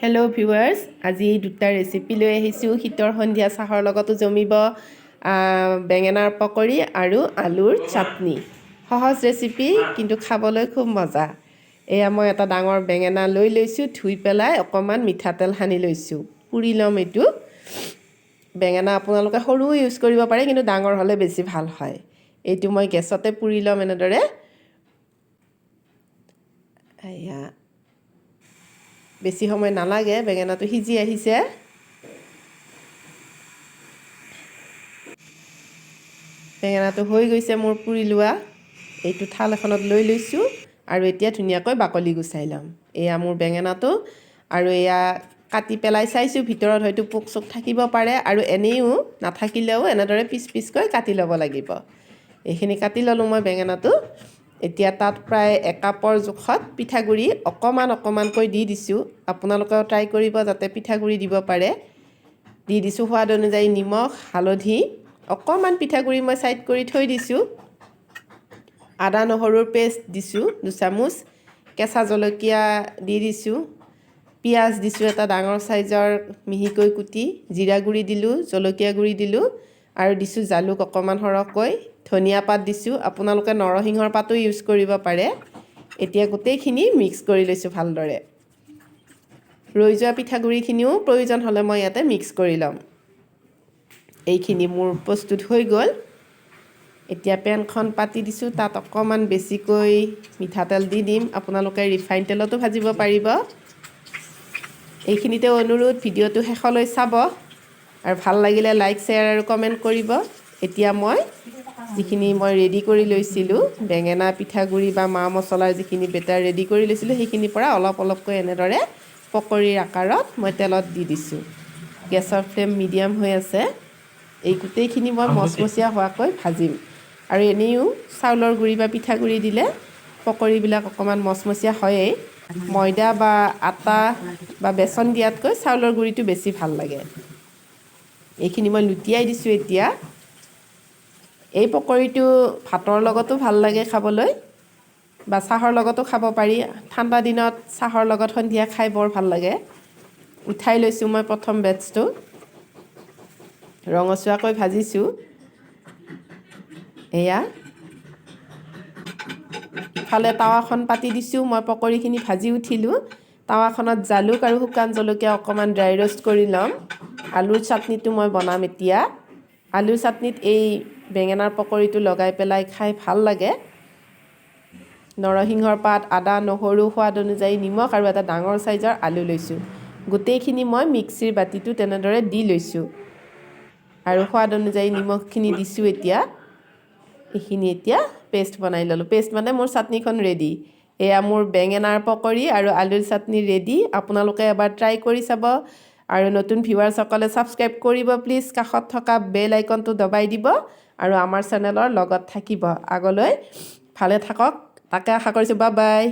Hello' viewers, আজি দুটা recipe লৈ আহিছোঁ। শীতৰ সন্ধিয়া চাহৰ লগতো জমিব। বেঙেনাৰ পকৰি আৰু আলুৰ চাটনি। সহজ ৰেচিপি, কিন্তু খাবলৈ খুব মজা। এয়া মই এটা ডাঙৰ বেঙেনা লৈ লৈছোঁ। ধুই পেলাই অকণমান মিঠাতেল সানি লৈছোঁ। পুৰি ল'ম এইটো। বেঙেনা আপোনালোকে সৰুও ইউজ কৰিব পাৰে, কিন্তু ডাঙৰ হ'লে বেছি ভাল হয়। এইটো মই গেছতে পুৰি ল'ম এনেদৰে। এয়া বেছি সময় নালাগে, বেঙেনাটো সিজি আহিছে। বেঙেনাটো হৈ গৈছে মোৰ পুৰি লোৱা। এইটো থাল এখনত লৈ লৈছোঁ আৰু এতিয়া ধুনীয়াকৈ বাকলি গুচাই ল'ম। এয়া মোৰ বেঙেনাটো আৰু এয়া কাটি পেলাই চাইছোঁ, ভিতৰত হয়তো পোক চোক থাকিব পাৰে আৰু এনেইও নাথাকিলেও এনেদৰে পিচ পিচকৈ কাটি ল'ব লাগিব। এইখিনি কাটি ল'লোঁ মই বেঙেনাটো। এতিয়া তাত প্ৰায় একাপৰ জোখত পিঠাগুড়ি অকণমান অকণমানকৈ দি দিছোঁ। আপোনালোকেও ট্ৰাই কৰিব যাতে পিঠাগুড়ি দিব পাৰে। দি দিছোঁ সোৱাদ অনুযায়ী নিমখ, হালধি। অকণমান পিঠাগুড়ি মই ছাইড কৰি থৈ দিছোঁ। আদা নহৰুৰ পেষ্ট দিছোঁ 2 চামুচ। কেঁচা জলকীয়া দি দিছোঁ। পিঁয়াজ দিছোঁ এটা ডাঙৰ চাইজৰ মিহিকৈ কুটি। জিৰা গুড়ি দিলোঁ, জলকীয়া গুড়ি দিলোঁ আৰু দিছোঁ জালুক অকণমান সৰহকৈ। ধনিয়া পাত দিছোঁ। আপোনালোকে নৰসিংহৰ পাতো ইউজ কৰিব পাৰে। এতিয়া গোটেইখিনি মিক্স কৰি লৈছোঁ ভালদৰে। ৰৈ যোৱা পিঠাগুড়িখিনিও প্ৰয়োজন হ'লে মই ইয়াতে মিক্স কৰি ল'ম। এইখিনি মোৰ প্ৰস্তুত হৈ গ'ল। এতিয়া পেনখন পাতি দিছোঁ। তাত অকণমান বেছিকৈ মিঠাতেল দি দিম। আপোনালোকে ৰিফাইন তেলতো ভাজিব পাৰিব। এইখিনিতে অনুৰোধ, ভিডিঅ'টো শেষলৈ চাব আৰু ভাল লাগিলে লাইক, শ্বেয়াৰ আৰু কমেণ্ট কৰিব। এতিয়া মই যিখিনি মই ৰেডি কৰি লৈছিলোঁ, বেঙেনা, পিঠাগুড়ি বা মা মছলাৰ যিখিনি বেটাৰ ৰেডি কৰি লৈছিলোঁ, সেইখিনিৰ পৰা অলপ অলপকৈ এনেদৰে পকৰীৰ আকাৰত মই তেলত দি দিছোঁ। গেছৰ ফ্লেম মিডিয়াম হৈ আছে। এই গোটেইখিনি মই মচমচীয়া হোৱাকৈ ভাজিম। আৰু এনেইও চাউলৰ গুড়ি বা পিঠাগুড়ি দিলে পকৰীবিলাক অকণমান মচমচীয়া হয়েই। ময়দা বা আটা বা বেচন দিয়াতকৈ চাউলৰ গুড়িটো বেছি ভাল লাগে। এইখিনি মই লুটিয়াই দিছোঁ এতিয়া। এই পকৰীটো ভাতৰ লগতো ভাল লাগে খাবলৈ বা চাহৰ লগতো খাব পাৰি। ঠাণ্ডা দিনত চাহৰ লগত সন্ধিয়া খাই বৰ ভাল লাগে। উঠাই লৈছোঁ মই প্ৰথম বেটছটো। ৰঙচুৱাকৈ ভাজিছোঁ। এয়া ইফালে টাৱাখন পাতি দিছোঁ। মই পকৰীখিনি ভাজি উঠিলোঁ। টাৱাখনত জালুক আৰু শুকান জলকীয়া অকণমান ড্ৰাই ৰ'ষ্ট কৰি ল'ম। আলুৰ চাটনিটো মই বনাম এতিয়া। আলুৰ চাটনিত এই বেঙেনাৰ পকৰীটো লগাই পেলাই খাই ভাল লাগে। নৰসিংহৰ পাত, আদা, নহৰু, সোৱাদ অনুযায়ী নিমখ আৰু এটা ডাঙৰ চাইজৰ আলু লৈছোঁ। গোটেইখিনি মই মিক্সিৰ বাতিটো তেনেদৰে দি লৈছোঁ আৰু সোৱাদ অনুযায়ী নিমখখিনি দিছোঁ। এতিয়া এইখিনি এতিয়া পেষ্ট বনাই ল'লোঁ। পেষ্ট মানে মোৰ চাটনিখন ৰেডি। এয়া মোৰ বেঙেনাৰ পকৰি আৰু আলুৰ চাটনি ৰেডি। আপোনালোকে এবাৰ ট্ৰাই কৰি চাব আৰু নতুন ভিউৱাৰ্ছসকলে ছাবস্ক্ৰাইব কৰিব প্লিজ। কাষত থকা বেল আইকনটো দবাই দিব আৰু আমাৰ চেনেলৰ লগত থাকিব। আগলৈ ভালে থাকক, তাকে আশা কৰিছোঁ। বা বাই।